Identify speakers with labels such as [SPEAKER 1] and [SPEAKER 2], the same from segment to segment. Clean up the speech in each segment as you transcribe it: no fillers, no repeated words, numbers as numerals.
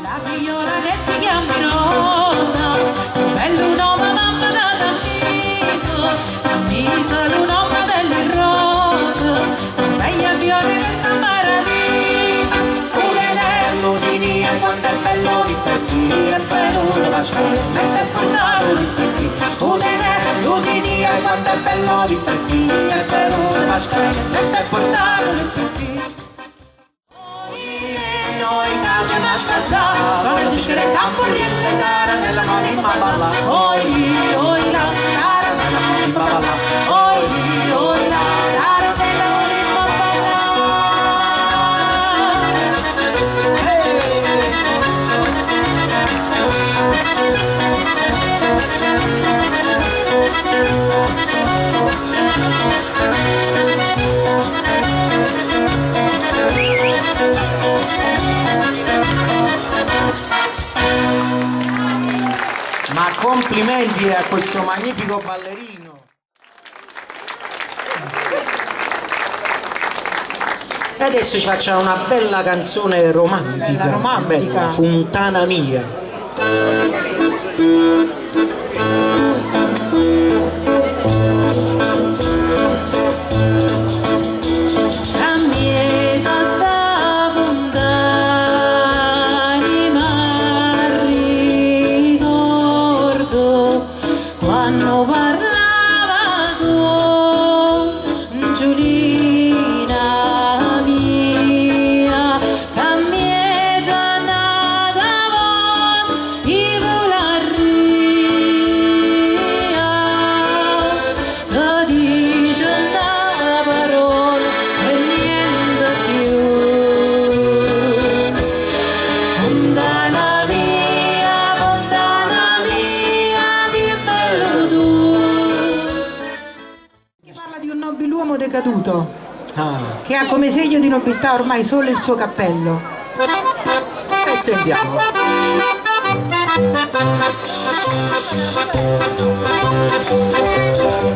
[SPEAKER 1] La figliola che ti chiami Rosa, che bello nome mamma t'ha miso, t'ha miso lu nome bello Rosa, bella fiore che sta in paradiso.
[SPEAKER 2] Bello di quanto è bello di perché spero la scuola e se portavo di perché bello di quanto è bello di perché spero la scuola e se portavo di perché Noi case ma spazzata, sono discere tamburelle, tarantella con il papalà, oi, oi la, tarantella con il papalà, oi, oi la, tarantella con il
[SPEAKER 3] Ma complimenti a questo magnifico ballerino. E adesso ci facciamo una bella canzone romantica.
[SPEAKER 4] Bella romantica.
[SPEAKER 3] Bella, Fontana mia.
[SPEAKER 1] A miezza sta fontana ricordo quando parlava con Giulina mia, che miezza nata io volarria, che dice una parola e niente più. Fontana mia, fontana mia, dimmelo tu.
[SPEAKER 4] Che parla di un nobiluomo decaduto
[SPEAKER 3] Ah,
[SPEAKER 4] che ha come segno di nobiltà ormai solo il suo cappello.
[SPEAKER 3] e sentiamo.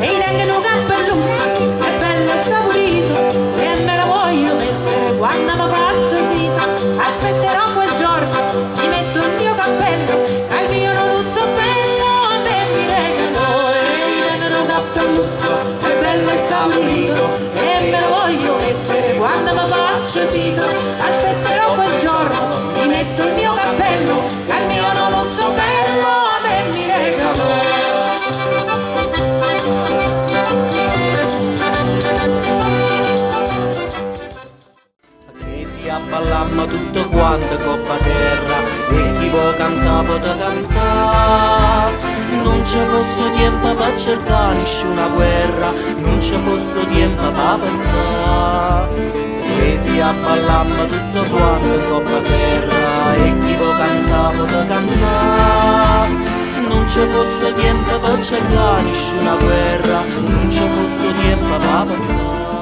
[SPEAKER 1] E tengo un cappelluccio, è bello e saporito, e me lo voglio mettere quando mi faccio zito. Aspetterò quel giorno, mi metto il mio cappello, al mio nonuzzo bello a me mi regalò. E tengo un cappelluzzo, è bello e saporito, e me lo voglio mettere quando mi faccio zito. Aspetterò quel giorno, mi metto il mio cappello, al mio nonuzzo bello a me mi regalò.
[SPEAKER 5] Che si abballamma tutto quanto coppa terra e chi vuo cantà pote cantà. Non c'è fosse tempo per cercare nessuna guerra, non c'è fosse tempo per pensare. Che si abballamma tutto quanto coppa terra e chi vuo cantà pote cantà. Non c'è fosse tempo per cercare nessuna guerra, non c'è fosse tempo per pensare.